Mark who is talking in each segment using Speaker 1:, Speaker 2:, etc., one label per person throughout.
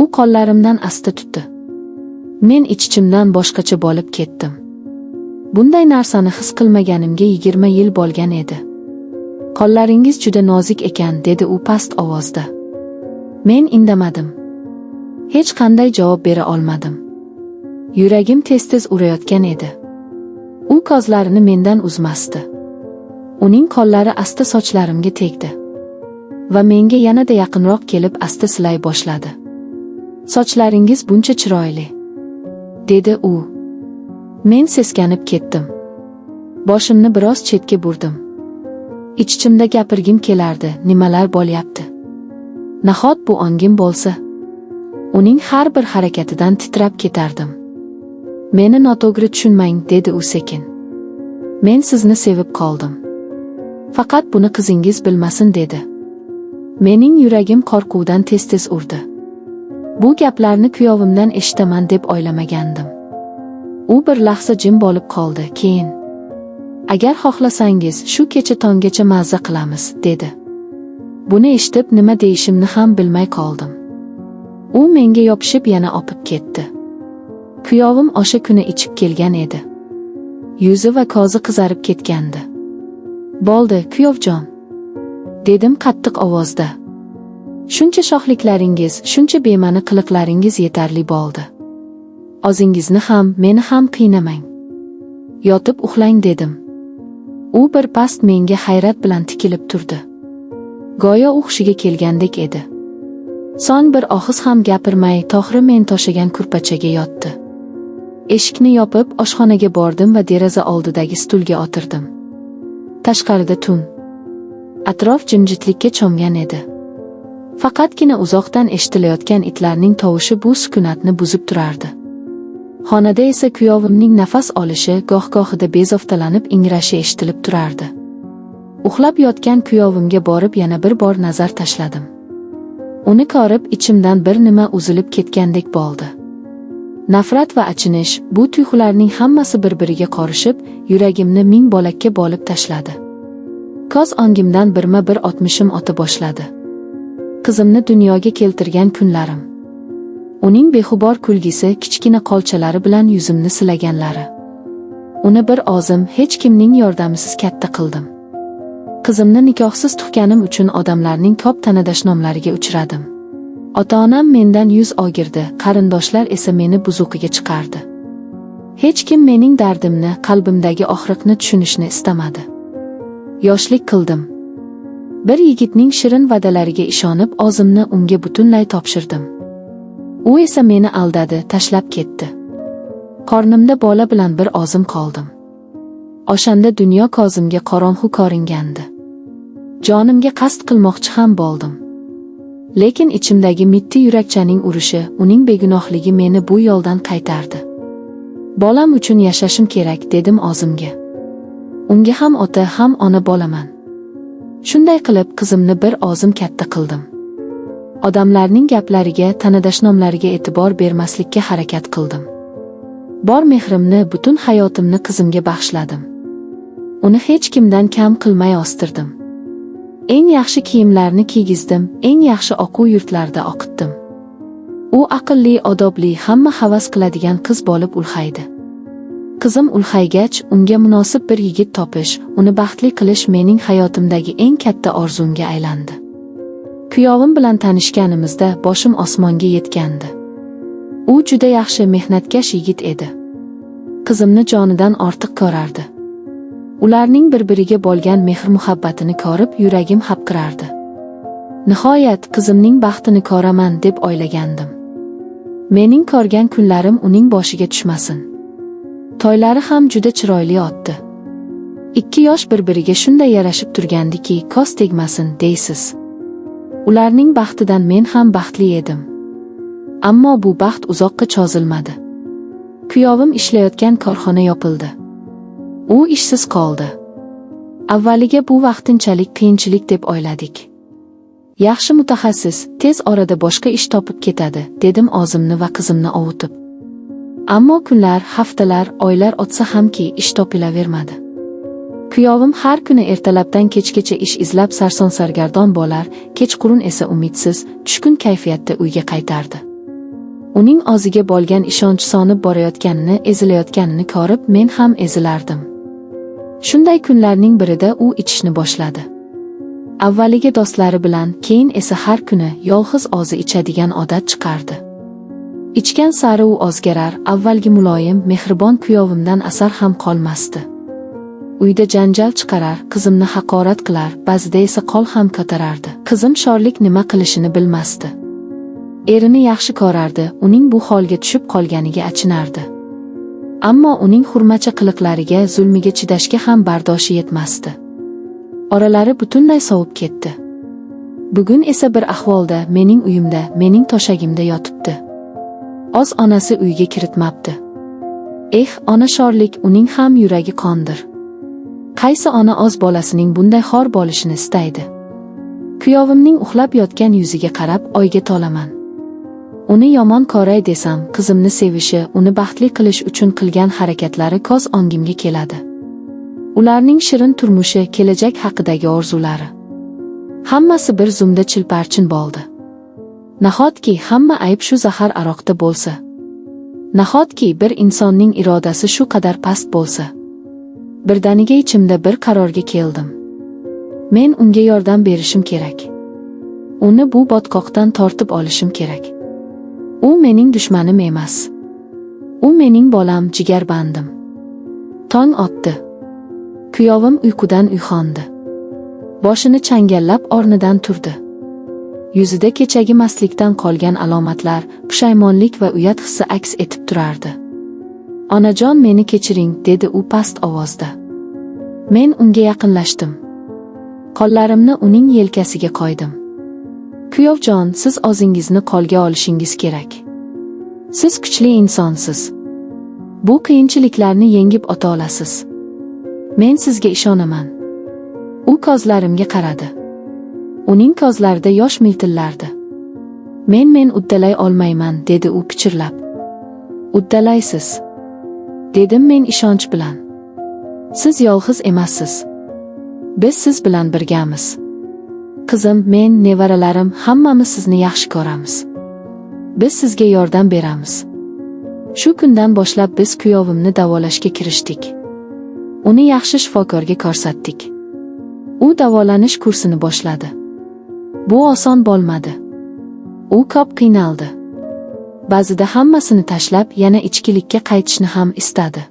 Speaker 1: U qo'llarimdan asta tutdi. Men ich-ichimdan boshqacha bo'lib ketdim. Bunday narsani his qilmaganimga 20 yil bo'lgan edi. Qo'llaringiz juda nozik ekan, dedi u past ovozda. Men indamadim. Hech qanday javob bera olmadim. Yuragim tez-tez urayotgan edi. U ko'zlarini mendan uzmasdi. Uning qo'llari asta sochlarimga tegdi va menga yanada yaqinroq kelib asta silay boshladi. Sochlaringiz buncha chiroyli, dedi u. Men seskanib ketdim. Boshimni biroz chetga burdim. Ich-ichimda gapirgim kelardi, nimalar bo'lyapti? Nahot bu ongim bo'lsa? Uning har bir harakatidan titrab ketardim. Meni noto'g'ri tushunmang, dedi u sekin. Men sizni sevib qoldim. Faqat buni qizingiz bilmasin, dedi. Mening yuragim qo'rquvdan tez-tez urdi. Bu gaplarni kuyovimdan eshitaman deb o'ylamagandim. U bir lahza jim bo'lib qoldi, keyin: Agar xohlasangiz, shu kecha tonggacha mazza qilamiz, dedi. Buni eshitib nima deyishimni ham bilmay qoldim. U menga yopishib yana o'pib ketdi. Kuyovim o'sha kuni ichib kelgan edi. Yuzi va ko'zi qizarib ketgandi. Bo'ldi, kuyovjon, dedim qattiq ovozda. Shuncha sho'xliklaringiz, shuncha bema'ni qiliqlaringiz yetarli bo'ldi. O'zingizni ham, meni ham qiynamang. Yotib uxlang, dedim. U bir past menga hayrat bilan tikilib turdi. Go'yo u hushiga kelgandek edi. So'ng bir og'iz ham gapirmay to'g'ri men to'shagan kurpachaga yotdi. Eshikni yopib, oshxonaga bordim va deraza oldidagi stulga o'tirdim. Tashqarida tun. Atrof jimjitlikka cho'mgan edi. Faqatgina uzoqdan eshitilayotgan itlarning tovushi bu sukunatni buzib turardi. Xonada esa kuyovimning nafas olishi, goh-gohida bezovtalanib ingrashi eshitilib turardi. Uxlab yotgan kuyovimga borib yana bir bor nazar tashladim. Uni ko'rib ichimdan bir nima uzilib ketgandek bo'ldi. Nafrat va achinish, bu tuyg'ularning hammasi bir-biriga qorishib, yuragimni ming bo'lakka bo'lib tashladi. Ko'z o'ngimdan birma-bir o'tmishim o'ta boshladi. Qizimni dunyoga keltirgan kunlarim. Uning beg'ubor kulgisi, kichkina qo'lchalari bilan yuzimni silaganlari. Uni bir o'zim, hech kimning yordamisiz katta qildim. Qizimni nikohsiz tug'ganim uchun odamlarning ko'p ta'na-dashnomlariga uchradim. Ota-onam mendan yuz o'girdi, qarindoshlar esa meni buzuqiga chiqardi. Hech kim mening dardimni, qalbimdagi og'riqni tushunishni istamadi. Yoshlik qildim. Bir yigitning shirin va'dalariga ishonib, o'zimni unga butunlay topshirdim. U esa meni aldadi, tashlab ketdi. Qornimda bola bilan bir o'zim qoldim. O'shanda dunyo ko'zimga qorong'u ko'ringandi. Jonimga qasd qilmoqchi ham bo'ldim. Lekin ichimdagi mitti yurakchaning urishi, uning begunohligi meni bu yo'ldan qaytardi. Bolam uchun yashashim kerak, dedim o'zimga. Unga ham ota, ham ona bo'laman. Shunday qilib qizimni bir o'zim katta qildim. Odamlarning gaplariga, ta'na-dashnomlariga e'tibor bermaslikka harakat qildim. Bor mehrimni, butun hayotimni qizimga bag'ishladim. Uni hech kimdan kam qilmay o'stirdim. Eng yaxshi kiyimlarni kiygizdim, eng yaxshi o'quv yurtlarida o'qitdim. U aqlli, odobli, hamma havas qiladigan qiz bo'lib ulg'aydi. Qizim ulg'aygach, unga munosib bir yigit topish, uni baxtli qilish mening hayotimdagi eng katta orzumga aylandi. Kuyovim bilan tanishganimizda boshim osmonga yetgandi. U juda yaxshi, mehnatkash yigit edi. Qizimni jonidan ortiq ko'rardi. Ularning bir-biriga bo'lgan mehr-muhabbatini ko'rib yuragim hapriqardi. Nihoyat qizimning baxtini ko'raman deb o'ylagandim. Mening ko'rgan kunlarim uning boshiga tushmasin. To'ylari ham juda chiroyli o'tdi. Ikki yosh bir-biriga shunday yarashib turgandiki, ko'z tegmasin deysiz. Ularning baxtidan men ham baxtli edim. Ammo bu baxt uzoqqa cho'zilmadi. Kuyovim ishlayotgan korxona yopildi. U ishsiz qoldi. Avvaliga bu vaqtinchalik qiyinchilik deb o'yladik. Yaxshi mutaxassis, tez orada boshqa ish topib ketadi, dedim o'zimni va qizimni ovutib. Ammo kunlar, haftalar, oylar o'tsa hamki ish topilavermadi. Kuyovim har kuni ertalabdan kechgacha ish izlab sarson sargardon bo'lar, kechqurun esa umidsiz, tushkun kayfiyatda uyga qaytardi. Uning o'ziga bo'lgan ishonch sonib borayotganini, ezilayotganini ko'rib, men ham ezilardim. Shunday kunlarning birida u ichishni boshladi. Avvaliga do'stlari bilan, keyin esa har kuni yolg'iz o'zi ichadigan odat chiqardi. Ichgan sari u o'zgarar, avvalgi muloyim, mehribon kuyovimdan asar ham qolmasdi. Uyda janjal chiqarar, qizimni haqorat qilar, ba'zida esa qo'l ham ko'tarardi. Qizim shorlik nima qilishini bilmasdi. Erini yaxshi ko'rardi, uning bu holga tushib qolganiga achinardi. Ammo uning hurmacha qiliqlariga, zulmiga chidashga ham bardoshi yetmasdi. Oralari butunlay sovib ketdi. Bugun esa bir ahvolda mening uyimda, mening toshagimda yotibdi. Oz onasi uyga kiritmabdi. Eh, ona shorlik, uning ham yuragi qondir. Qaysi ona o'z bolasining bunday xor bo'lishini istaydi? Kuyovimning uxlab yotgan yuziga qarab oyga tolaman. Uni yomon ko'ray desam, qizimni sevishi, uni baxtli qilish uchun qilgan harakatlari ko'z o'ngimga keladi. Ularning shirin turmushi, kelajak haqidagi orzulari. Hammasi bir zumda chilparchin bo'ldi. Nahotki hamma ayb shu zahar aroqda bo'lsa? Nahotki bir insonning irodasi shu qadar past bo'lsa? Birdaniga ichimda bir qarorga keldim. Men unga yordam berishim kerak. Uni bu botqoqdan tortib olishim kerak. U mening dushmanim emas. U mening bolam, jigarbandim. Tong otdi. Kuyovim uyqudan uyg'ondi. Boshini changallab o'rnidan turdi. Yuzida kechagi mastlikdan qolgan alomatlar, pushaymonlik va uyat hissi aks etib turardi. "Onajon, meni kechiring", dedi u past ovozda. Men unga yaqinlashdim. Qo'llarimni uning yelkasiga qo'ydim. "Kuyovjon, siz o'zingizni qo'lga olishingiz kerak. Siz kuchli insonsiz. Bu qiyinchiliklarni yengib o'ta olasiz. Men sizga ishonaman." U ko'zlarimga qaradi. Uning ko'zlarida yosh miltillardi. Men uddalay olmayman", dedi u pichirlab. "Uddalaysiz", dedim men ishonch bilan. "Siz yolg'iz emassiz. Biz siz bilan birgamiz. Qizim, men, nevaralarim, hammamiz sizni yaxshi ko'ramiz. Biz sizga yordam beramiz." Shu kundan boshlab biz kuyovimni davolashga kirishdik. Uni yaxshi shifokorga ko'rsatdik. U davolanish kursini boshladi. Bu oson bo'lmadi. U ko'p qiynaldi. Ba'zida hammasini tashlab, yana ichkilikka qaytishni ham istadi.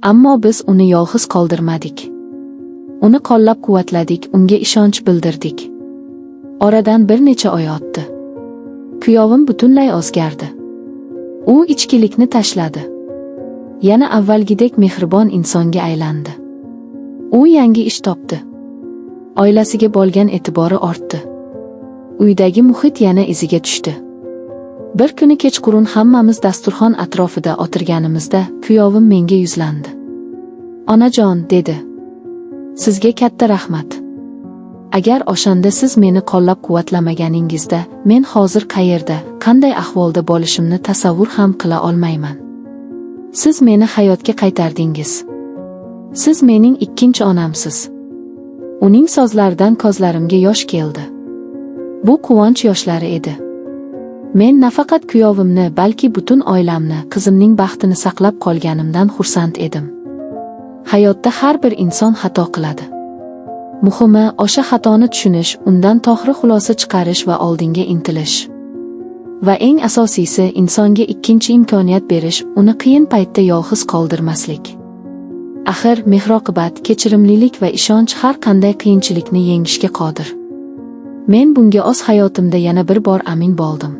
Speaker 1: Ammo biz uni yolg'iz qoldirmadik. Uni qo'llab-quvvatladik, unga ishonch bildirdik. Oradan bir necha oy o'tdi. Kuyovim butunlay o'zgardi. U ichkilikni tashladi. Yana avvalgidek mehribon insonga aylandi. U yangi ish topdi. Oilasiga bo'lgan e'tibori ortdi. Uydagi muhit yana iziga tushdi. Bir kuni kechqurun hammamiz dasturxon atrofida o'tirganimizda kuyovim menga yuzlandi. "Onajon", dedi. "Sizga katta rahmat. Agar o'shanda siz meni qo'llab-quvvatlamaganingizda, men hozir qayerda, qanday ahvolda bo'lishimni tasavvur ham qila olmayman. Siz meni hayotga qaytardingiz. Siz mening ikkinchi onamsiz." Uning so'zlaridan ko'zlarimga yosh keldi. Bu quvonch yoshlari edi. Men nafaqat kuyovimni, balki butun oilamni, qizimning baxtini saqlab qolganimdan xursand edim. Hayotda har bir inson xato qiladi. Muhimi, o'sha xatoni tushunish, undan to'g'ri xulosa chiqarish va oldinga intilish. Va eng asosiysi, insonga ikkinchi imkoniyat berish, uni qiyin paytda yolg'iz qoldirmaslik. Axir, mehr-oqibat, kechirimlilik va ishonch har qanday qiyinchilikni yengishga qodir. Men bunga o'z hayotimda yana bir bor amin bo'ldim.